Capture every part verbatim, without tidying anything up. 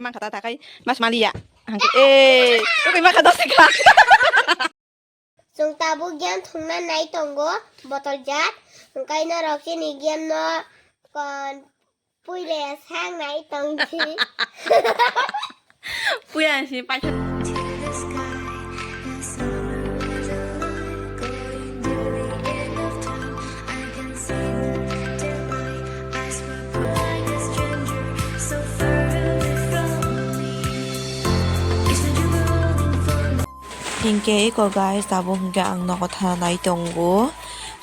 Mangkha ta takai mas maliya. Hangke, eh, tu kai mangkha dosi kha. Chwng tabuk yang thwngna nai tongo botol jat. Hwnkhe norok chini game no kon puile sang nai tongdi. Puya si paisa. Hinkhe eko guys, tabuk hinkhe ang nogo thana nai tongo.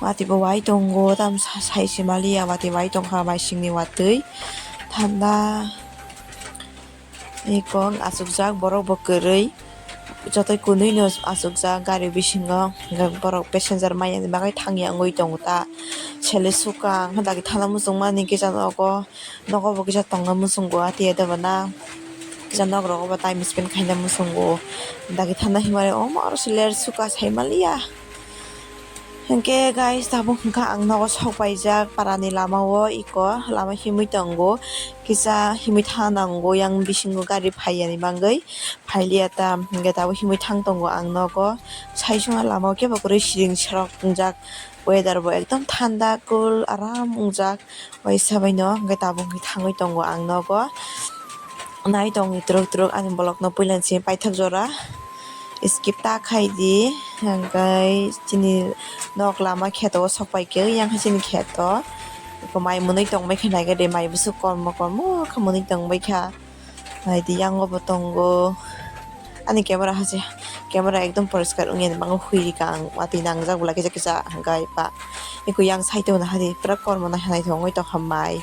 Watwi bo wai tongo, tam sa-, sai se maliya, watwi wai tongkha, maisingni watwi. Thanda. Eko ang achukjak, borok bo kwrwi. Jotoi kwnwi no achukjak gari bisingo. Hwnkhe borok passenger maya ni bagwi thangya wngwi tongo ta. Sele sukha, hwnkhe dagi thana muchungmani kisa nogo. Nogo bo kisa tongna muchungo, atiya debana. Kisa nok rogo bo time spend khaina muchungo. Dagi thana himari omo aro se ler sukha sai maliya. Hwnkhe guys, tabuk hwnkha ang nogo sok paijak parani lamao, eko lama himwi tongo, kisa himwi thang nango, yang bisingo gari phaiyani bagwi phailiya ta, hwnkhe tabuk himwi thang tongo ang nogo. Sai songha lamao kebo kwrwi siring serok wngjak, weather bo ekdom thanda, cool, aram wngjak. Waisa bai no hwnkhe tabuk hwnkhe thangwi tongo ang nogo. Nai tong twrwk twrwk ani vlog no puila ni simi paithak jora skip ta khai di, hwnkhe chini nok lama kheto o sok pai khe, yang hai chini kheto mai mwnwi tong bai khe, nai khe de mai bwswk kormo kormo khe mwnwi tong bai kha. Nai di, yang o bo tongo. Ani camera ha se, camera ekdom poriskar wngya ni bagwi hui rikha ang, watwi nangjak bwla kisa kisa hwnkhe pa. Eko yang side o nahadi pura kormo naithok naithok wngwi tongkha mai.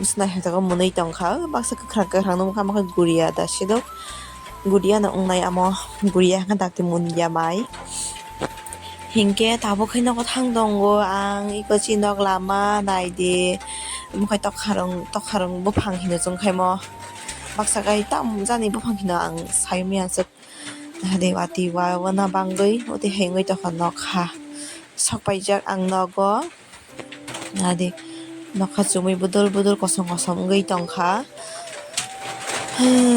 Bwswk naithok mwnwi tongkha, baksa kwkhwrang kwkhwrang nukha, omo khe guria da sidok. Guria no wngnai amo, guria hwnkhe dakti munya mai. Hinkhe tabuk khe nogo thang tongo ang, eko chini nok lama nai di. Omo khe tokharong, tokharong buphang hino chwng khe mo. Baksa kai tam jani buphang hino ang sai manya swk. Hade watwi wa wana bangwi watwi hai wngwi tongkha nokha. Sok paijak ang nogo. Hade nokha chumui budul budul kosom kosom wngwi tongkha.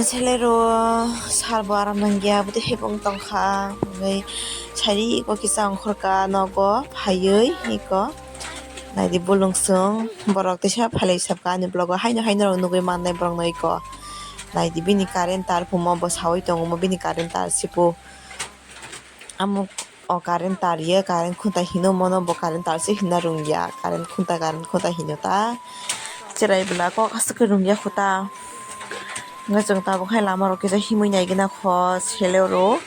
Selero salbo aram nangya, bwtwi hai bo wng tongkha. Hwnwi sari eko kisa ongkhorka nogo phaiwi eko. Naidi bolong chwng borok teisa phalai sabkha ani vlog o, haino haino rok nugwi mannai borok no eko. Naidi bini current tar phumo bo sawi tongo, bini current tar se phu. Amo o current tar ye, current khunta hino mono, bo current tar se hinna rwngya, current khunta, current khunta hino ta. Cherai bwla kok aswk khe rwngya kho ta. Hwnkhe chwng tabuk hai lama rok kisa himwi nai gana kho selero.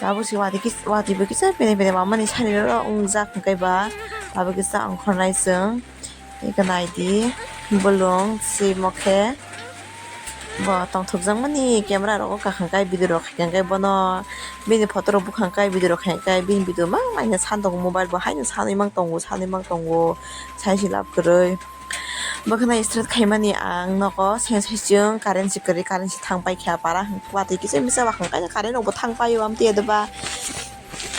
Tabuk se watwi kis-, watwi bo kisa pene pene mamani sari rok wngjak hwnkhe ba abo kisa ongkhornai chwng. Eko nai di bolong se mo khe bo tongthokjak mani camera rok o kaham kai video rok khai khe bono bini photo rok bukhang kai video rok khai khe bini video mang manya san tongo mobile bo haino sanwi mang tongo sanwi mang tongo sai se lab kwrwi. Bo kheno straight khaimani ang nogo, sensai chwng current se kwrwi, current se thang paikha para hwnkhe watwi kisa misa ba hwnkhe current rokbo thang paio amtwi ya doba.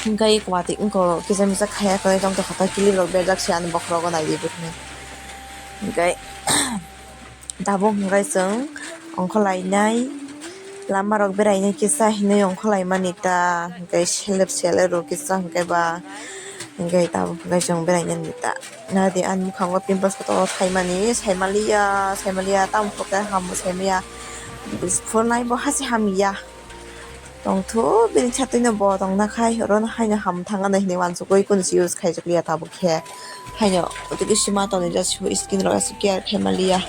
Hwnkhe watwi wngkha kisa misa khaya kwrwi tongtokha ta clip rok berjak se ani bokhorogo naidi bwkhani. Hwnkhe tabuk hwnkhe chwng ongkhorlainai lama rok berainai kisa hinwi ongkhorlaimani ta hwnkhe selep selep rok kisa hwnkhe ba hwnkhe tabuk hwnkhe chwng berainani ta. Nadi ani mukhango pimples kotor khaimani, saimaliya, saimaliya, tamo khe ham saimaya. Phunai bo hasi hamya. Tongthu bini chatwino bo tongna khai, oro haino ham thangna hinwi uansukwi kunu se use khaijak liya tabuk khe. Haino tei sima tonwi just skin rok aswk care khaimaliya.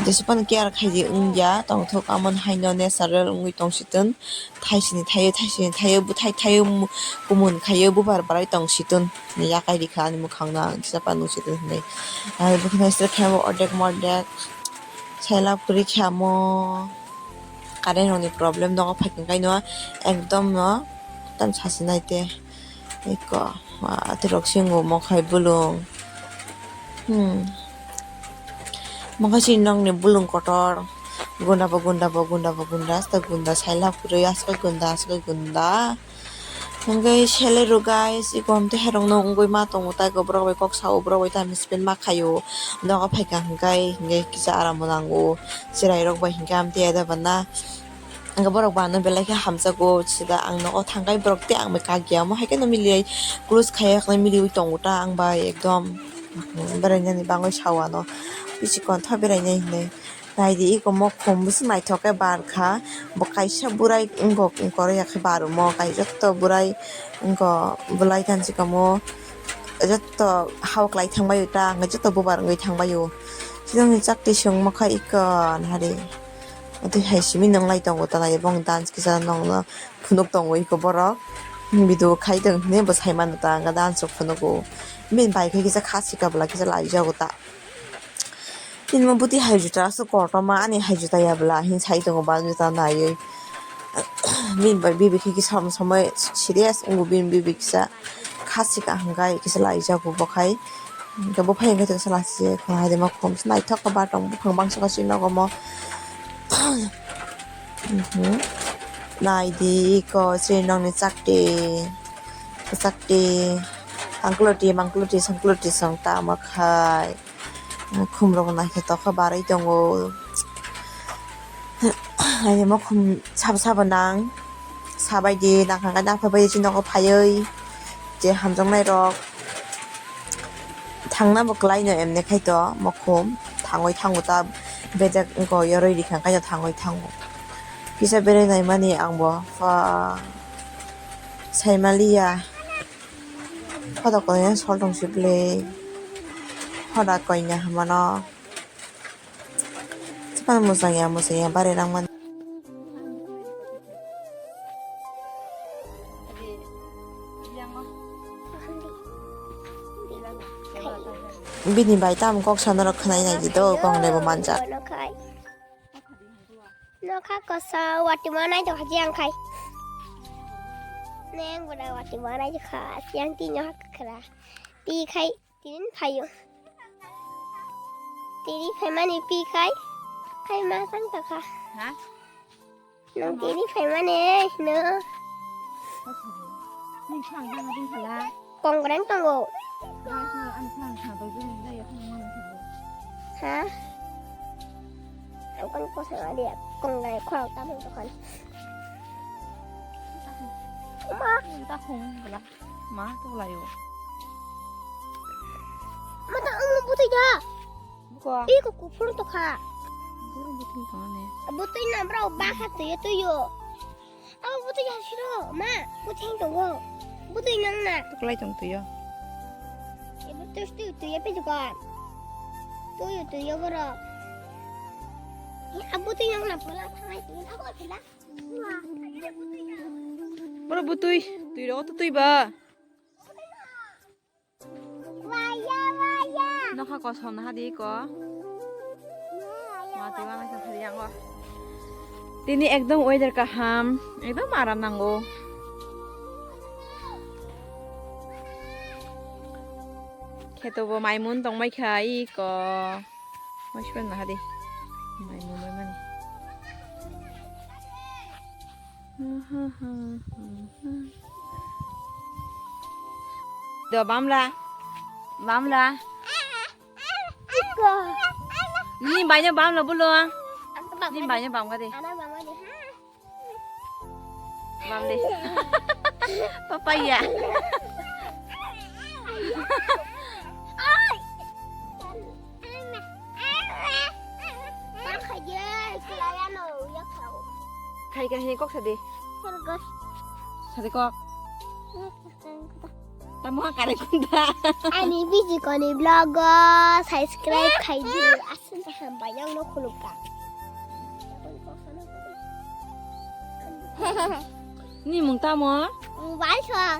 Jesupano care khaidi wngya, tongthok amo haino natural wngwi tongsitun. Thaisini thaio, thaisini thaio, bwthai thaio, mu-, kumun khaio, bubar barai tong situn. Yakai rikha ani mukhangno ang kisa pa nung situn hinwi. Ang bwkhwno stre khe bo ordek mordek. Sailab kwrwi khe amo. Current rokni problem nogo phaikha kaino ekdom no tam sasinai te. Eko, ah, atirok singo mokhai bulung. Hmm. Mokhai si nokni bulung kotor. Gunda bo gunda bo gunda bo gunda. Asta gunda sailab kwrwi, asta gunda, asta gunda. Hwnkhe selero guys, eko amtwi hairokno wngwi ma tongo, taibo borok bai kok sao, borok bai time spend ma khaio. Nogo phaikha hwnkhe, hwnkhe kisa aram bo nango. Chwrairok bai hwnkhe amtwi ya da bana. Ang borok bano belai khe hamjago sida ang nogo thangkai borok tei ang bai kagiyamo hai kheno miliui close khai kheno miliui tongo ta ang bai ekdom berainani bagwi sawano bisi kontho berainai hinwi. Naidi iko mokhum bisi naithok khe bar kha bo kaisa bwrai wngkok wngkor ya khe bar omo kai jotto bwrai wngkok bwlai thansi kamo jotto hao kwlai thangbai ta ang jotto bubar wngwi thangbai o. Chini chakti songma kha iko nahari. Tei hai simi nwnglai tongo ta nai bong dance kisa nongno phunuk tongo iko borok. Video khai tong hwnwi bo sai mano ta ang dance rok phunugo. Bini bai khe kisa khasi kabla kisa lai jago ta. Tini mo bwtwi hai juta aswk kotorma ani hai juta ya bwla hin sai tongo ba juta naiwi. Bini bai bibi khe kisa somoi serious wngo bini bibi kisa khasi kaham gai kisa lai jago bo khai. Hwnkhe buphang hwnkhe chwngsa lachijak, khwna hai de ma khum se naithok khe ba tong buphang bangsa khe chini nogo mo. Mhm. Naidi iko chini nokni chakti, chakti, angkuloti, mangkuloti, sangkuloti song tamo khai. Khum rok naithotok khe barwi tongo. Ani mo khum sabo sabo nang sabai di nang kha khe nang phaibai di chini nogo phaiwi je hamjaknai rok. Thangna bo kwlai no emne khai to mokhum thangwi thango ta bejak wngkha yorwi rikha khai no thangwi thango kisa berai naimani ang bo pha saimaliya hoda koina sol tong sibli hoda koina hamano. Chwpano mwchang ya, mwchang ya, bare rang mani. Bini bai tam kok sana rok khwnai nai di do, kong lebo manjak. Nokha koso wati manai tongkha jiyang khai. Neng boda wati manai kha, siyang tini hakra. Ti khai. Tini phaio. Tini phaimani pi khai. Khai ma sang ta kha. Ha? Nang tini phaimani no. Ni khang khang ding khala. Kongreng tongo. Guys, no, ani khang khang bai jeng dai ya khang man khala. Ha? Ang kon ko sa dia kongreng khorok ta bang tokan. Ma. Ta khong bela. Ma, to layo. Mata ang butui da. Buko. Iko kuphur to kha. Buru butui to ne. Butui na bro ba kha tuyo tuyo. Abo butui ya siro ma. Butui to go. Butui nang na. To lai tong tuyo. Ebo tus tu tuyo pe jukan. Tuyo tuyo bro. Ya butui nang na pula thangai tuyo. Abo pula. Boro butui, twi rogo to twi ba. Nokha kosom naha di ko. Ma twi ba naikha thari yango. Tini ekdom weather kaham, ekdom aram nango. Kheto bo maimun tongmai kha iko. Maisun naha di. Maimun bai mani. Do bamla. Bamla. Iko. Ni baino bamla bulo. Ni baino bamga de. Ana bamga de. Bamde. Papaya. Ai. Khai khai kok sadi. Sadi kok. Tamo kare kunda. Ani biji koni vlog o subscribe khai di. Asal hambai yang no khulukka. Ni mung tamo? Mobile sa.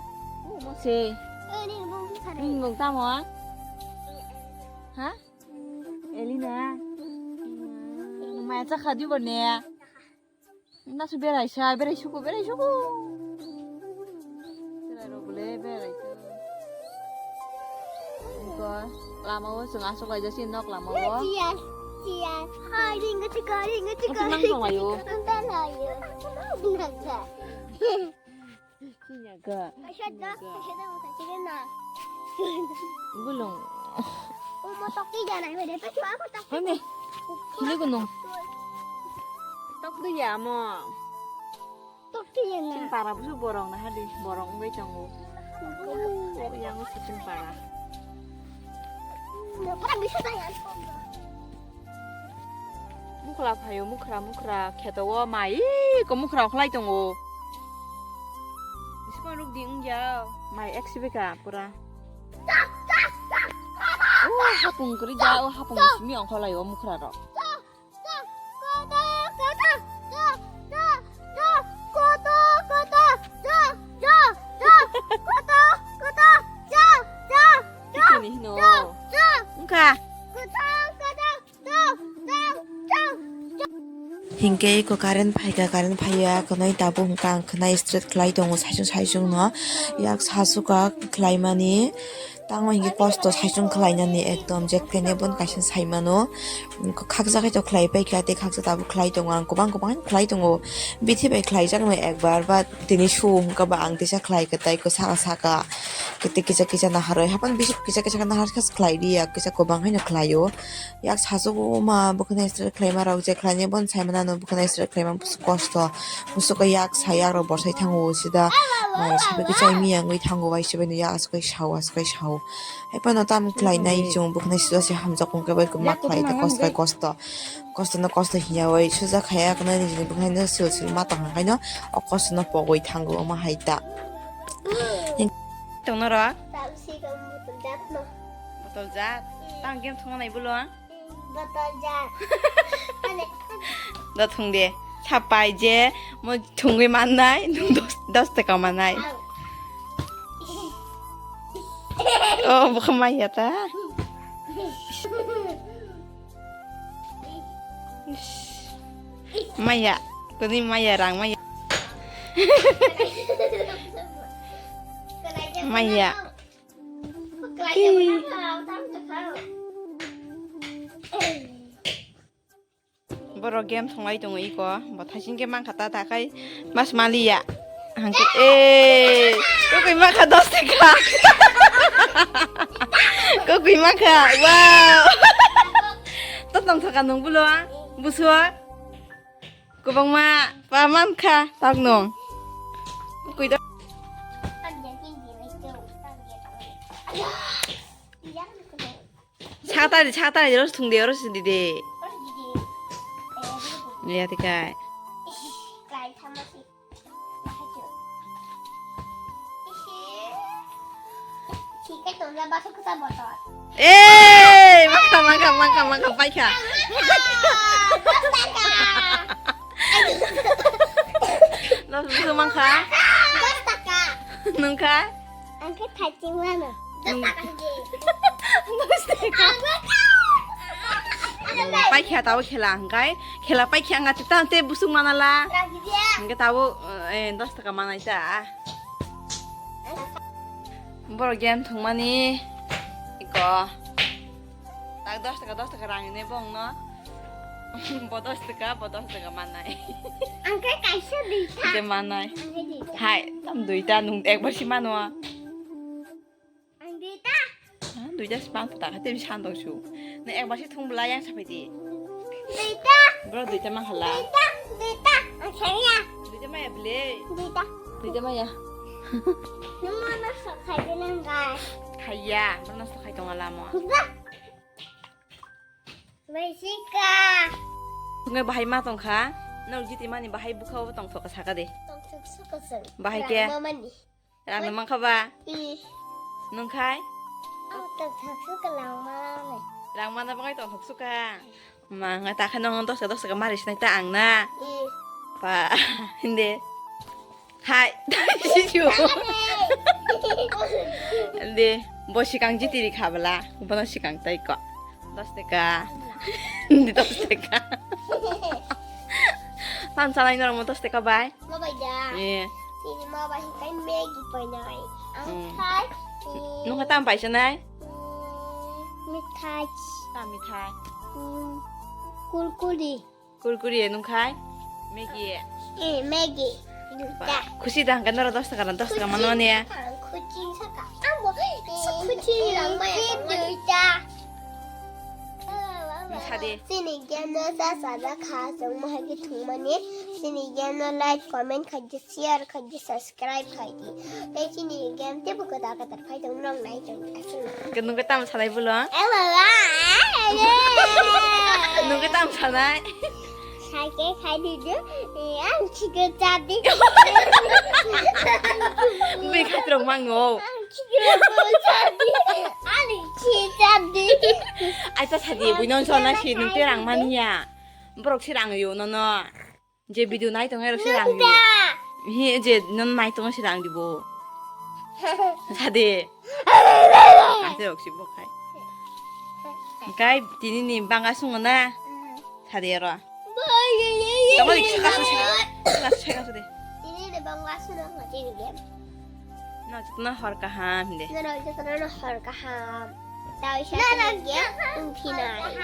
Se. Eh, ni mung sa. Ni mung tamo? Ha? Elina. Maya chakha di bone. Nasu berai sa, berai suku, berai suku. Berai rok bole berai sa. Iko lama o chwng asok lai jasi nok lama o. Cheers, cheers. Hai, ringa chika, ringa chika. Nang tong ayo. Nang tong ayo. Nang tong ayo. Sinyaga. Kaisa da, kaisa da, kaisa da na. Bulung. O mo tok ti jana, me de pa chua mo tok. Hone. Hile gunung. Tok de ya mo. Chini para busu borok na hadi, borok wngwi tongo. Yang sitin para. Mukhra phaio, mukhra, mukhra, kheto o mai, ko mukhra khlai tongo. Biskon ruk di wngya, mai ek sibika pura. O hapung kwrwi da, o hapung simi ongkholai o mukhra rok. Koto, koto, ja, ja, ja. Koto, koto, ja, ja, ja. Kisa ni hino. Ja, ja. Wngkha. Koto, koto, ja, ja, ja. Hinkhe eko current phaikha, current phaiya, khwnai tabuk hwnkha ang khwnai straight khlai tongo saichung saichung no. Yak sasuka khlai mani. Tamo hinkhe kosto saichung khlainani ekdom je khlainai bono kaisa saimano. Khaksa khe to khlai paikha tei khaksa tabuk khlai tongo, ang kwbang kwbang khlai tongo. Bithi bai khlaijakno ekbar ba tini su hwnkha ba ang teisa khlai khe tei saka saka kisa kisa naharwi haphano bisi kisa kisa naharkhe khlai liya, kisa kwbang haino khlaio. Yak sasugo ma bwkhwnai srwk khlaima rok je khlainai bono saimanano bwkhwnai srwk khlaima kosto. Musuko yak sa yak rok borsai thango sida mai sabai khe chai miyang wi thango bai sibai no yak aswk kai sao aswk kai sao. Hai phano tam khlai nai chwng bwkhwnai sida se hamjak wngkhe bai ma khlai ta kosto kai kosto. Kosto no kosto hiya oi suja khaya khwnai nini bwkhwnai no sil sil ma tong khaino o kosto no pogwi thango omo hai ta. Tong norok? Botol jat. Tang game thwngna nai bolo? Botol jat. Da thung de. Sapai je mo thungwi mannai, nung dos, dos taka mannai. Oh, bukha maya ta. Maya, kuni maya rang maya. Maya. Borok game thwnglai tongo iko, bo thaising khe mankha ta takhai mas maliya. Hangke, eh, kokoi mankha dos taka. Kokoi mankha, wow. To tong thaka nung bulo, buso. Kwbangma pa mankha tak nung. Kokoi do. Sakta di, sakta di, oro thung de, oro si di de. Ya, tikai. Eh, mankha, mankha, mankha, mankha, paikha. Dos busu mankha. Nungkha? Ang khe thaiching mano. Nung- Paikha tabo khela hwnkhe, khela paikha wngkha tei tamo tei busuk manala. Hwnkhe tabo, eh, dos taka manai ta. Borok game thwngmani iko. Tak dos taka, dos taka rang hinwi bongno. Bo dos taka, bo dos taka mannai. Ang khe kaisa duita. Je mannai. Ang khe duita. Hai, tam duita nung ekbar si mano. Ang duita. Ha, duita si man phuta kha, tei bisan dong su. Nung ekbar si thung bwla yang sapai di. Duita. Bro, duita man khala. Duita, duita. Ang saya. Duita maya bile. Duita. Duita maya. Nung mana sok khai di nang guys. Khaiya, bro, nang sok khai tong alamo. Duita. Bai sika. Ngai bahai ma tong kha. Nang jiti mani bahai bukha bo tong thok saka de. Tong thok suka sung. Bahai ke? Rang mama ni. Rang na mankha ba? I. Nung khai? Ang tong thok suka lang mama ni. Rang mana bangai tong thok suka. Ma ngai ta khai nong dos ka dos ka mari sinai ta ang na. I. Pa. Hinde. Hai, sisu. De, bo sikang jitiri khabla, bono sikang tai ko. Dos taka. De, dos taka. Tam salai normo dos taka bai. Ma bai da. Eh. Sini ma bai kai Maggi pai nai. Ang khai. Nung tam pai sanai? Mithai. Tam mithai. Kurkuri. Kurkuri nung khai? Maggi. Eh, Maggi. Duita. Khusi da hangka noro dos taka na dos taka mano ne. Khusi saka. Amo. Khusi lang maya. Duita. Sade. Sini game no sa sa da kha song mo hagi thung mani. Chini game no like, comment khai di, share khai di, subscribe khai di. Tei chini game tebo kwtal kwtal phai tong, nong nai tong aswk. Ke nungkhe tamo sanai bulo? Eh, baba. Nungkhe tamo sanai? Khai khe khai di de. Eh, ang chikon cha di. Bui khai rok mang no. Ang chikon cha di. Ani chi cha di. Ai ta sadi bui non sona si nungte rang mania. Borok se rang yo nono. Je video nai tongo rok se rang yo. Hi je non nai tongo se rang dibo. Sade. Ate rok si bokhai. Kai tini ni banga sungo na. Sade ro. Tongo di saka su saka su saka su de. Tini ni banga sungo na tini game. No jotno hor kaham de. No jotno hor kaham. Tao isa tini game. Ungphinai.